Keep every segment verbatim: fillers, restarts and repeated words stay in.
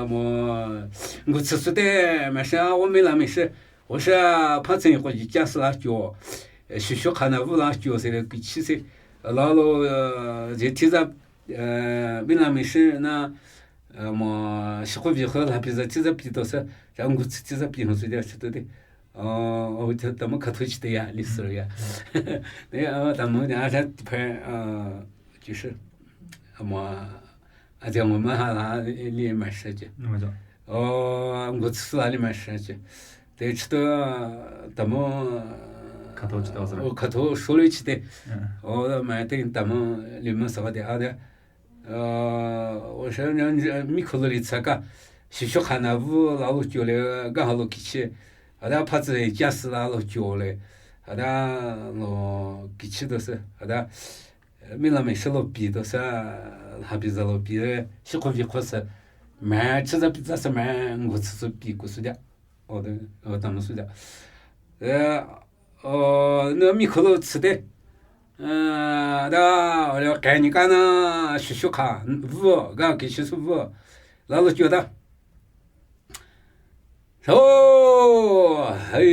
mo, ngutsü sü te, ma sha, o mi la mi shi, o sha, pa tsin ko ji ja sü la jo, shu shu ka na vu la jo se le ki chi se, la lo, je ti za, mi la mi shi na, mo, shi ko vi ko la pi za ti za pi to se, ja ngutsü ti za pi ho se ja shi to de. O, o, ta mo ka to chi te ya, li sü ya. Ne, ta mo ne, a sha ti pe, a, 就是，我，啊，这我们哈啦，里面是去。那么就，哦，我吃了里面是去。对，吃的，咱们，可头吃到是吧？我可头说了去的。嗯。哦，买的咱们里面啥的啊的。呃，我说人家米可乐里吃个，是说看那屋老路酒了，刚好路去吃，啊，他怕自己家死了路酒了，啊，他路去吃的是，啊，他。 Mi la mi shi lo pi to sa, ha pi za lo pi, shi ko vi ko sa. Ma chi za pi za sa ma, ngo chi su pi ko su ja. O de, o tam su ja. E, o, na mi ko lo chi de. E, da, o le ka ni ka na, shu shu ka, vu, ga ki shi su vu. La lo jo da. 说，嘿，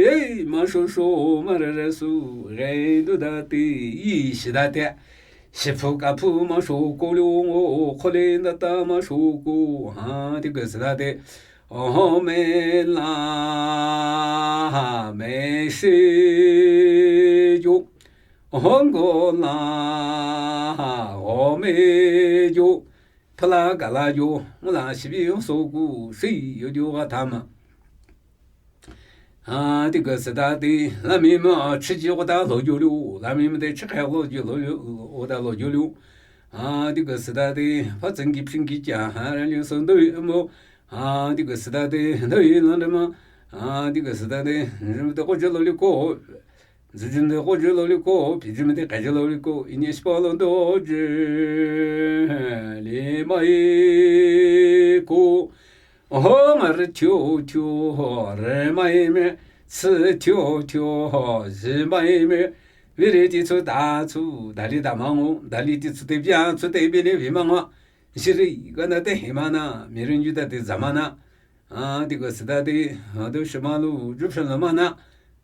嘿，马叔叔，马来来叔，哎，都大的，一时大的，是不个不马叔过了我，可怜的大马叔过，啊，这个是他的，哦，没啦，没事就，哦，过啦，哦，没就。 ဖျာကလာယို မူလာရှိဘီယို ဆိုကူ ရှိယို ယို ဂါ ထမ။ အာ တိကစတႃတိ လမီမ ချစ်ကြီး ဝတ္တ လို့ ယို လူ လမီမ တဲ့ ချစ်ခဲ့ လို့ ယို လူ ဝတ္တ လို့ ယို လူ အာ တိကစတႃတိ ဖတ်စင်ကြီး ဖြင်းကြီး ကြာ ဟာ ရန် ယို ဆို တို့ အမို့ အာ တိကစတႃတိ တို့ လမ်း ဓမ္မ အာ တိကစတႃတိ မ တဲ့ ကို ကျ လို့ လူ ကို Zujinde goje lo liko, pijimde kaje lo liko, ini spalo doje, li mai ko. Oho, ngare tio tio, re mai me, tsi tio tio, zi mai me. Viri ti tsu ta tsu, dali da mango, dali ti tsu te bia tsu te bili vi mango. Shiri gana te himana, mirin yuda te zamana. A, ti ko sita te, a, do shima lu, ju phen lo mana.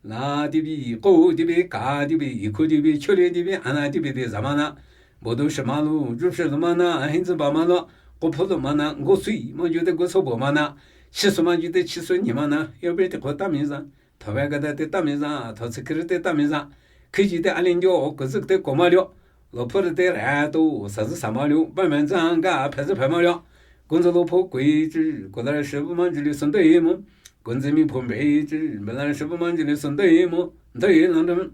La ti bi, ko ti bi, ka ti bi, iku ti bi, chole ti bi, ana ti bi te zamana. Bo do shima lu, ju phen lo mana, a, hin zi ba ma lo, ko pho lo mana, go sui, ma ju te go so bo mana. Chi su ma ju te chi su ni mana, yo be te ko ta mi za. Tho ve ka te te ta mi za, tho tsi kiri te ta mi za. Ki ji te a lin jo, ko zik te ko ma lyo. Lo pho te re to, sa zi sa ma lyo, ba men zang ga, phe zi phe ma lyo. Gun zi lo pho kui ji, ko la shi bu man ji li sun de yi mo. Gun zi mi pho mbe ji, mbe la shi bu man ji li sun de yi mo. De yi lang de.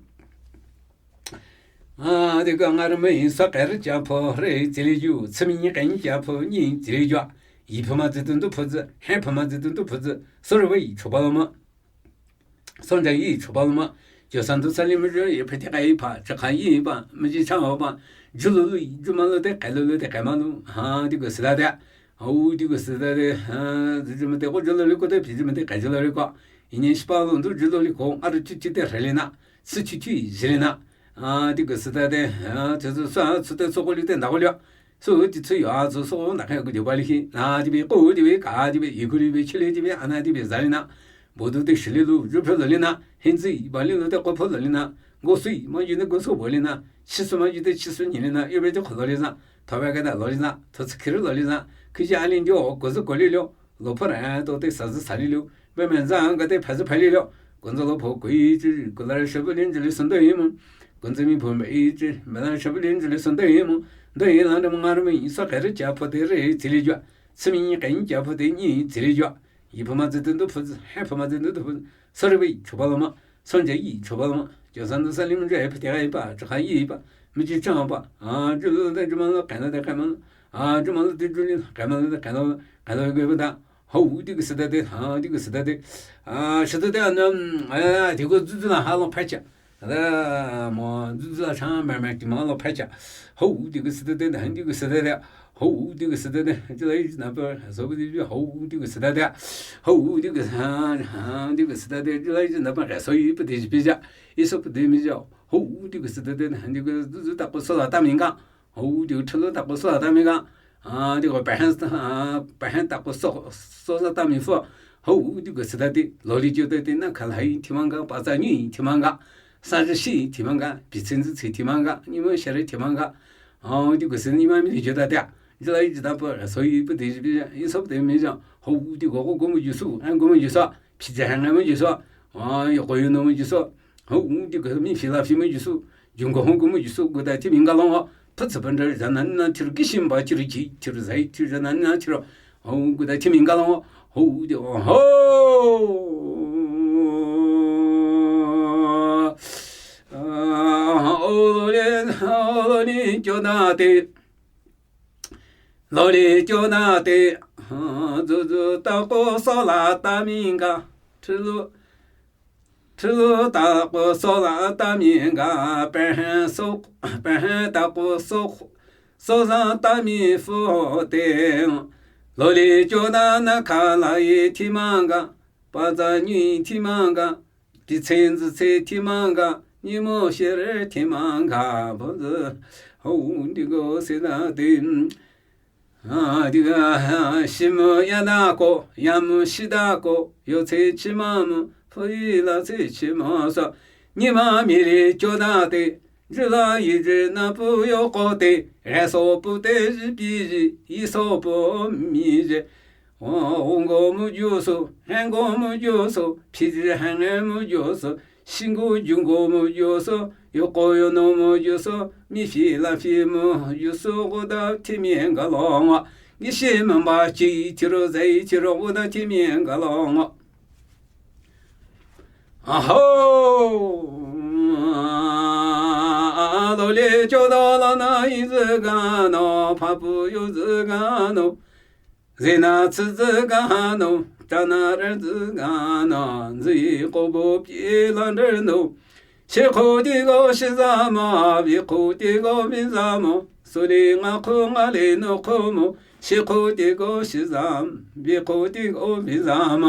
A, de ga nga re me sa ka re ja pho re ji li ju, tsi mi ni ka ni ja pho ni ji li ju. Yi pho ma zi dun du pho zi, he pho ma zi dun du pho zi, so re wei cho ba lo ma. Sonja yi cho ba lo ma, jo san du sa li me jo ye phe te ka yi pa, cha ka yi pa, me ji cha ho pa, ju lu lu, ju ma lu te, ka lu lu te, ka ma lu, ha, di ko sita te, ha, u, di ko sita te, ha, ju me te ko, ju lu lu ko te, pi ju me te, ka ju lu lu ko, ini shi pa lu du, ju lu lu ko, a ru ti ti te re le na, si ti ti ji le na, a, di ko sita te, ha, te su sa, su te so ko li te, na ko li. So ti tsu yo a tsu so na ka ku jo ba li hi. Na ti bi ko ti bi ka ti bi i ku ti bi chi li ti bi a na ti bi za li na. Bo du te shi li lu ju phe lo li na. Hin zi ba li lu te ko pho lo li na. Go sui ma ju ne go so bo li na. Chi su ma ju te chi su ni li na. Yo be te ko lo li za. Tho ba ka da lo li za. Tho tsu ki ri lo li za. Ki ja li jo ko zu ko li lo. Lo pho ra to te sa zi sa li lo. Be men za ga te pha zi pha li lo. Gun zi lo pho kui ji, ko la shi bu lin ji li sun de yi mo. Gun zi mi pho me yi ji, me la shi bu lin ji li sun de yi mo. De yi la de mo nga de mo yi sa ka re ja pho de re ji li jua. Si mi ni ka ni ja pho de ni ji li jua. Yi pho ma zi dun du pho zi, he pho ma zi dun du pho zi. Sa re bi cho ba lo ma. Son ja yi cho ba lo ma. Jo san du sa li mo ja he pho de ga yi ba, cha ka yi ba. Mi ji cha ba. A, ju lo de ju ma lo ka lo de ka ma lo. A, ju ma lo de ju li ka ma lo de ka lo. Ka lo ge ba da. Hou, di ko sita te, ha, di ko sita te. A, sita te, a, na, a, di ko zu zu la ha lo pha cha. A, mo, zu zu la cha, ma, ma, di ma lo pha cha. Hou, di ko sita te, na, di ko sita te. Hou, di ko sita te. Ji la yi na pa, so bu di, hou, di ko sita te. Hou, di ko, ha, ha, di ko sita te. Ji la yi na pa, so yi pa di, pi cha. Yi so pa di, mi cha. Hou, di ko sita te, na, di ko zu zu ta ko so la ta mi nga. Hou, di ko chalo ta ko so la ta mi nga. ཨ་དེ་གོ་པ་ཧན་ཨ་པ་ཧན་ཏ་ཀོ་སོ་སོ་ཟ་ཏ་མི་ཕུ་ཧོ་དེ་གོ་སི་ཏ་དེ་ལོ་ལི་ཅོ་ཏ་དེ་ན་ཁ་ལ་ཧི་ཐི་མང་ག་པ་ཙ་ཉུ་ཐི་མང་ག་ས་ཟི་ཤི་ཐི་མང་ག་པི་ཚན་ཙི་ཚི་ཐི་མང་ག་ཉི་མོ་ཤ་རི་ཐི་མང་ག་ཨ་དེ་གོ་སི་ཉི་མ་མི་ལི་ཅོ་ཏ་དེ་ཨ་ཇི་ལ་ཡི་ཇི་ཏ་པ་སོ་ཡི་པུ་དེ་ཡི་སོ་པུ་དེ་མི་ཅང་ཧོ་དེ་གོ་གོ་གོ་མོ་ཇུ་སུ་ཨན་གོ་མོ་ཇུ་སུ་ཕི་ཇ་ཧན་ངན་མོ་ཇུ་སུ་ཨ་ཡོ་གོ་ཡོ་ནོ་མོ་ཇུ་སུ། ཧོ་དེ་གོ་མི་ཕི་ལ་ཕི་མོ་ཇུ་སུ། ཇུང་གོ་ཧོང་གོ་མོ་ཇུ་སུ་གོ་ད་ཐི་མིང་ག་ལོང་ཨ། ཕུ་ཚུ་པན་དྲ་ཇ་ན་ན་ཐིར་གི་ཤིམ་པ་ཐིར་གི་ཐིར་ཟའི་ཐིར་ཇ་ན་ན་ཐིར་ཧོ་གོ་ད་ཐི་མིང་ག་ལོང་ཨ། ཧོ་དེ་ཨོ་ཧོ། ཨོ་ལོ་ལེ་ཨོ་ལོ་ལེ་ཅོ་ན་ཏེ། ལོ་ལེ་ཅོ་ན་ཏེ། ཛུ་ཛུ་ཏ་ཀོ་སོ་ལ་ཏ་མིང་ག་ཁྲི་ལུ། ཁྲི་ལུ་ཏ་ཀོ་སོ་ལ་ཏ་མིང་ག་པན་ཧན་སོ་པན་ཧན་ཏ་ཀོ་སོ་སོ་ཟ་ཏ་མི་ཕུ་ཏེ། ལོ་ལེ་ཅོ་ན་ན་ཁ་ལ་ཡི་ཐི་མང་ག་པ་ཙ་ཉུ་ཐི་མང་ག་ཏི་ཚེ་ཛི་ཚེ་ཐི་མང་ག་ཉི་མོ་ཤེ་རེ་ཐི་མང་ག་བོ་ཛི་ཧོ་དེ་གོ་སི་ཏ་དེ། ཨ་དེ་ག་ཤི་མོ་ཡ་ད་ཀོ་ཡ་མོ་ཤི་ད་ཀོ་ཡོ་ཚེ་ཆི་མ་མོ་ཕུ་ཡི་ལ་ཚེ་ཆི་མོ་སོ་ཉི་མ་མི་ལི་ཅོ་ད་ཏེ་ཇི་ལ་ཡི་ཇི་ན་པུ་ཡོ་ཀོ་ཏེ་རེ་སོ་པུ་ཏེ་ཞི་པི་ཞི་ཡི་སོ་པུ་མི་ཞི། ཨོ་ཧོང་གོ་མོ་ཇུ་སོ་ཧན་གོ་མོ་ཇུ་སོ་ཕི་ཇི་ཧན་ངན་མོ་ཇུ་སོ། ཤིང་གོ་ཇུང་གོ་མོ་ཇོ་སོ། ཡོ་ཀོ་ཡོ་ནོ་མོ་ཇོ་སོ། མི་ཕི་ལ་ཕི་མོ་ཇོ་སོ། གོ་ད་ཐི་མི་ག་ལོང་ཨ། གི་ཤེ་མ་བ་ཅི་ཐི་རོ་ཟའི་ཐི་རོ། གོ་ད་ཐི་མི་ག་ལོང་ཨ། ཨ་ཧོ། ཨ་ལོ་ལེ་ཅོ་དོ་ལ་ན་ཡི་ཟི་ག་ནོ། ཕ་པུ་ཡོ་ཟི་ག་ནོ། ཟི་ན་ཚི་ཛི་ག་ནོ། ཏྲ་ན་ར་ཛི་ག་ནོ། ཛི་ཡི་ཀོ་བོ་པི་ལ་འདྲ་ནོ། ཤི་ཁོ་ཏི་གོ་ཤི་ཟ་མ། བི་ཁོ་ཏི་གོ་བི་ཟ་མ། སུ་ལི་ང་ཁོ་ང་ལི་ནོ་ཁོ་མོ། ཤི་ཁོ་ཏི་གོ་ཤི་ཟ་མ། བི་ཁོ་ཏི་གོ་བི་ཟ་མ།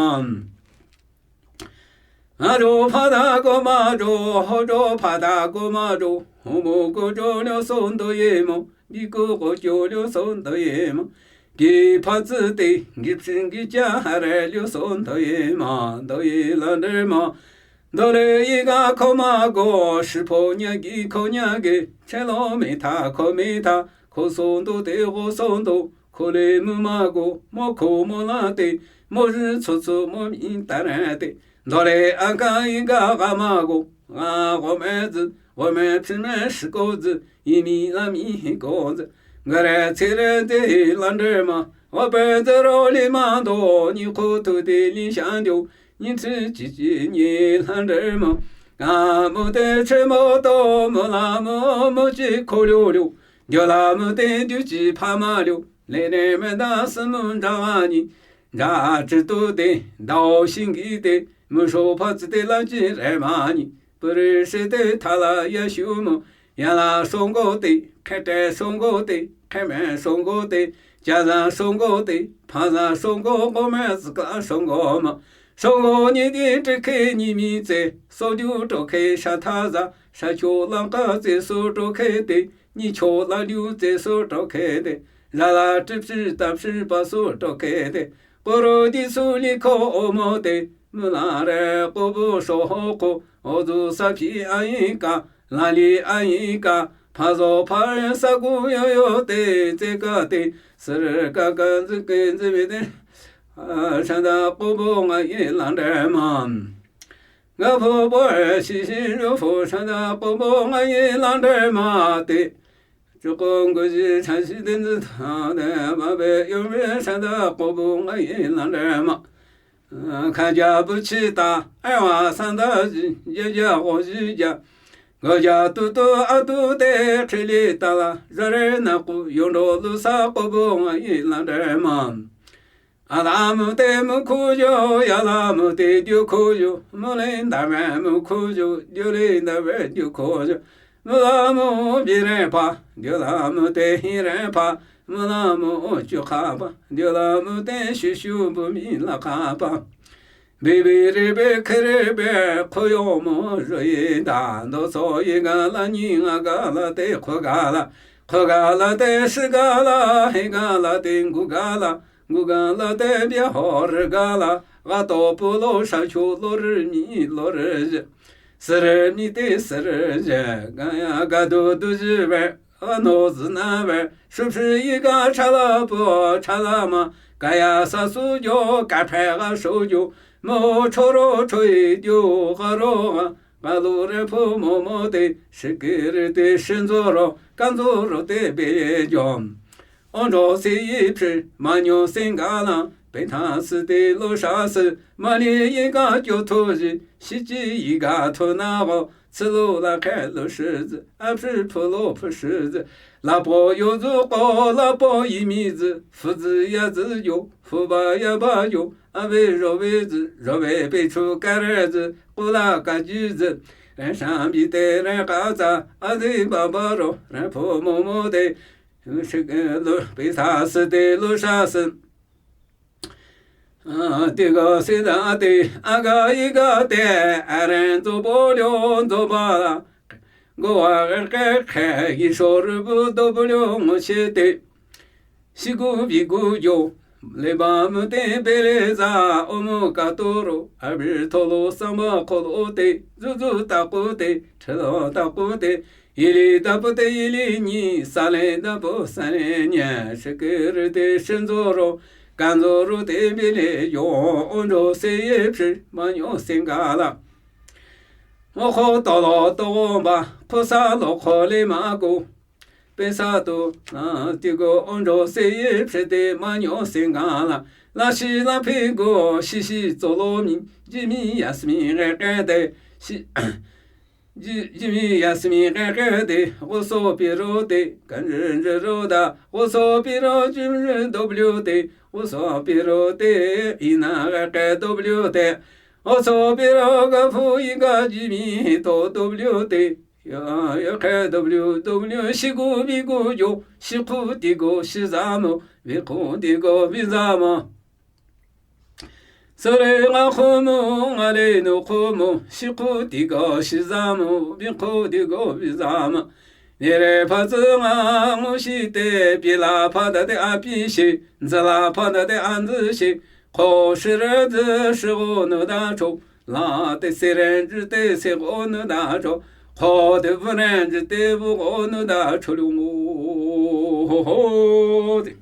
ཨ་རོ་ཕ་ད་གོ་མ་རོ། ཧོ་རོ་ཕ་ད་གོ་མ་རོ། ཧོ་མོ་གོ་ཅོ་ལོ་སོ་འདོ་ཡེ་མོ། བི་ཀོ་གོ་ཅོ་ལོ་སོ་འདོ་ཡེ་མོ། གི་ཕ་ཙི་ཏེ་གི་ཕྱིན་གི་ཅ་ཧ་རེ་ལོ་སོ་འདོ་ཡེ་མ། འདོ་ཡེ་ལ་འདྲེ་མ། འདོ་རེ་ཡི་ག་ཁོ་མ་གོ། ཧྲི་ཕོ་ཉ་གི་ཁོ་ཉ་གི། ཆེ་ལོ་མེ་ཐ་ཁོ་མེ་ཐ། ཁོ་སོ་འདོ་ཏེ་གོ་སོ་འདོ། ཁོ་ལེ་མུ་མ་གོ། མོ་ཁོ་མོ་ལ་ཏེ། མོ་རི་ཚོ་ཚོ་མོ་མི་ཏ་ར་ཏེ། འདོ་རེ་ཨ་ཀ་ཡི་ག་ག་མ་གོ། ང་གོ་མེ་ཛི། གོ་མེ་ཕི་མེ་ཧྲི་གོ་ཛི། ཡི་མི་ལ་མི་ཧི་གོ་ཛི། ག་རེ་ཚེ་རེ་ཏེ་ལ་འདྲེ་མ། འོ་པེ་ཛི་རོ་ལི་མ་འདོ། ཉི་ཁོ་ཐུ་ཏེ་ལི་ཤ་འདོ། ཉི་ཚི་ཅི་ཅི་ཉི་ལ་འདྲེ་མ། ང་མོ་ཏེ་ཆེ་མོ་དོ། མོ་ལ་མོ་མོ་ཅི་ཁོ་ལོ་ལོ། འདོ་ལ་མོ་ཏེ་འདོ་ཅི་ཕ་མ་ལོ། ལེ་ལེ་མེ་ད་སི་མུ་འདྲ་ང་ཉི། འདྲ་ཅི་ཏུ་ཏེ་ཟླའོ་ཤིང་གི་ཏེ། མུ་ཧྲོ་ཕ་ཙི་ཏེ་ལ་ཅི་རེ་མ་ཉི། པུ་རི་ཧྲི་ཏེ་ཐ་ལ་ཡ་ཤུ་མུ། ཡ་ལ་སོང་གོ་ཏེ། ཁེ་ཏེ་སོང་གོ་ཏེ། ཁེ་མེ་སོང་གོ་ཏེ། ཅ་ཟ་སོང་གོ་ཏེ། ཕ་ཟ་སོང་གོ། གོ་མེ་ཙི་ཀ་སོང་གོ་མ། སོང་གོ་ཉི་ཏེ་ཏྲི་ཁེ་ཉི་མི་ཙེ། སོ་ཇུ་ཏྲོ་ཁེ་ཤ་ཐ་ཟ། ཤ་ཆོ་ལ་ཀ་ཙེ་སོ་ཏྲོ་ཁེ་ཏེ། ཉི་ཆོ་ལ་ལུ་ཙེ་སོ་ཏྲོ་ཁེ་ཏེ། ལ་ལ་ཏྲི་ཕྱི་ཏ་ཕྱི་པ་སོ་ཏྲོ་ཁེ་ཏེ། ཀོ་རོ་ཏི་སུ་ལི་ཁོ་འོ་མོ་ཏེ། མུ་ལ་རེ་ཀོ་བོ་ཧྲོ་ཧོ་ཁོ། འོ་ཛུ་ས་ཕི་ཨ་ཡི་ཀ། ལ་ལི་ཨ་ཡི་ཀ། ཕ་ཟོ་ཕ་རེ་ས་ཀུ་ཡོ་ཡོ་ཏེ། ཙེ་ཀ་ཏེ། སི་རི་ཀ་ཀ་ཛི་ཀེ་ཛི་བི་ཏེ། ཨ་ཧྲ་ད་ཀོ་བོ་ང་ཡི་ལ་འདྲེ་མ། ང་ཕོ་བོ་ཨེ་ཤི་ཤི་རུ་ཕོ་ཧྲ་ད་ཀོ་བོ་ང་ཡི་ལ་འདྲེ་མ་ཏེ། ཅོ་ཀོ་གུ་ཞི་ཧྲ་ཤི་ཏེ་ཛི་ཐ་ཏེ་མ་བེ་ཡོ་རེ་ཧྲ་ད་ཀོ་བོ་ང་ཡི་ལ་འདྲེ་མ། ཁ་ཇ་བུ་ཆི་ཏ་ཨེ་བ་སན་ད་ཞི་ཇ་ཇ་གོ་ཞི་ཇ། གོ་ཇ་ཏུ་ཏུ་ཨ་ཏུ་ཏེ་ཁྲི་ལི་ཏ་ལ་ཟ་རེ་ན་ཀུ་ཡོ་འགྲོ་ལུ་ས་ཀོ་བོ་ང་ཡི་ལ་འདྲེ་མ། ཨ་ལ་མུ་ཏེ་མུ་ཁུ་ཇོ། ཡ་ལ་མུ་ཏེ་ཇོ་ཁུ་ཇོ། མུ་ལེ་ད་བེ་མུ་ཁུ་ཇོ། ཇོ་ལེ་ད་བེ་ཇོ་ཁུ་ཇོ། མུ་ལ་མུ་བི་རེ་ཕ། ཇོ་ལ་མུ་ཏེ་ཧི་རེ་ཕ། མུ་ལ་མུ་ཅུ་ཁ་པ། ཇོ་ལ་མུ་ཏེ་ཤུ་ཤུ་བུ་མི་ལ་ཁ་པ། Bebere be kherebe khoyo mo joyi da do soyi gala nyi nga gala te kho gala. Kho gala te shi gala he gala te ngu gala. Ngu gala te bia hor gala. Ga to pulo sha chu lor mi lor je. Sere mi te sere je. Gaya ga du du ji be. Ano zina be, shupshi yi ga chala po chala ma, kaya sa su jo, ka phe ga shu jo, mo choro choi jo, ga ro ga, ga lu re pu mo mo te, shikiri te shinzo ro, kanzo ro te be jo. Onjo si yi pshi, manyo singala, pe tha si te lo sha si, mali yi ga jo to ji, shi ji yi ga to na go, Tsilo la khe lo shi zi, a pshi phu lo phu shi zi. La po yo zu ko, la po yi mi zi, fu zi ya zi yo, fu ba ya ba yo, a ve ro ve zi, ro ve pe chu ka re zi, ku la ka ji zi. Ren shan bi te ren ka za, a zi ba ba ro, ren phu mo mo te, shi ke lo pe sa si te lo sha si. Tiga sida te, aga iga te, aren zo bo lyo zo ba la. Go wa ge ke ke, yi sho ru bu do bu lyo ngo che te. Shi gu bi gu yo, le ba mu te be le za, o mu ka to ro, a bi to lo sa ma ko lo te, zu zu ta ku te, che lo ta ku te, Ili dapu te ili nyi, sale dapu sale nye, shikiri te shinzo ro, kanzo ro te bile yo, onjo se ye pshi, manyo singala. Oho tolo to ba, kosa lo kole ma go. Pesa to, a, tigo onjo se ye pshi te manyo singala. La shi la pi go, shi shi zolo mi, jimi yasmi re ke de, shi, Ji, jimi yasmi ke ke de, oso piro de, kanjinji ro da, oso piro jimi W de, oso piro de, ina ke ke W de, oso piro ga fu iga jimi to W de, ya, ya ke W, W, shi gu bi gu yo, shi ku di go shi za mo, bi ku di go bi za mo. Sere nga khomo, nga le no khomo, shi ku di go shi za mo, bi ku di go bi za mo. Nere pa zi nga ngo shi te, bi la pa da de a bi shi, nzi la pa da de a nzi shi, ko shi re zi shi go no da cho, la te se ren zi te se go no da cho, ko de bu ren zi te bu go no da cho lu ngo ho ho de.